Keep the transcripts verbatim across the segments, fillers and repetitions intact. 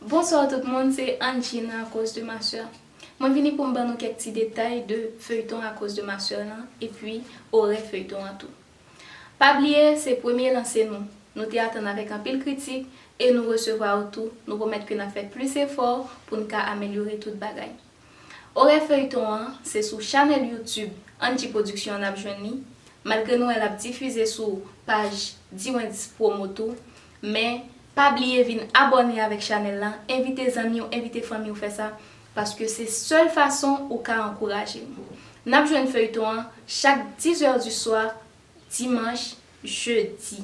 Bonsoir tout moun, se Angie nan À cause de ma sœur. Mwen vini pou m ban nou kèk ti detay de feyton À cause de ma sœur lan, epi orè feyton an tou. Pa bliye, se premye lanse nou. Nou te atann avèk anpil kritik e nou resevwa yo tou. Nou pwomèt ke n ap fè plis efò pou n ka amelyore tout bagay. Orè feyton an, se sou chanèl YouTube Angie Production n ap jwenn li. Malgre nou wè l ap difize sou paj D Wendy's Promo tou, men pa bliye vin abòne avèk chanèl la, envite zanmi w, envite fanmi w fè sa, paske se sèl fason ou ka ankouraje nou. N ap jwenn feyton an chak dis zè di swa, dimanch, jedi.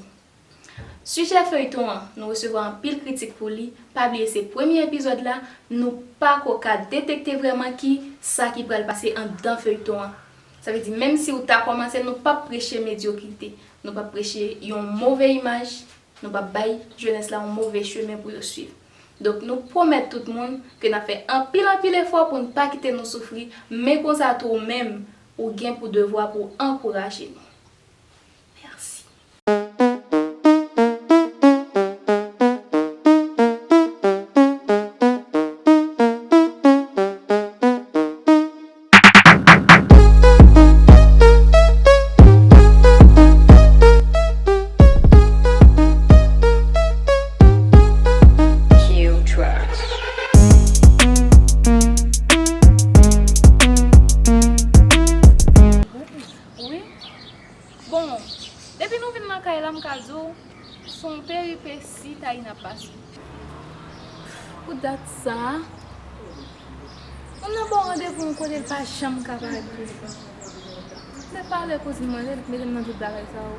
Sijè feyton an, nou resevwa anpil kritik pou li. Pa bliye se premye epizòd la, nou pako ka detekte vrèman ki sa ki pral pase anndan feyton an. Sa vle di, menm si w ta kòmanse, nou p ap preche medyokrite, nou p ap preche yon move imaj, nou p ap bay jenès la yon move chemen pou yo swiv. Donk, nou pwomèt tout moun ke n ap fè anpil, anpil efò pou n pa kite nou soufri, men konsa tou ou menm, ou gen pou devwa pou ankouraje nou. Mèsi. Wi. Bon, depi nou vin nan kay la, m ka di w, se yon peripesi Taïna ap pase. Pou dat sa, moun nan ba w randevou yon kote l pa janm ka parèt tou. Mwen pale kouzin mwen, se li k mete m nan tout bagay sa yo.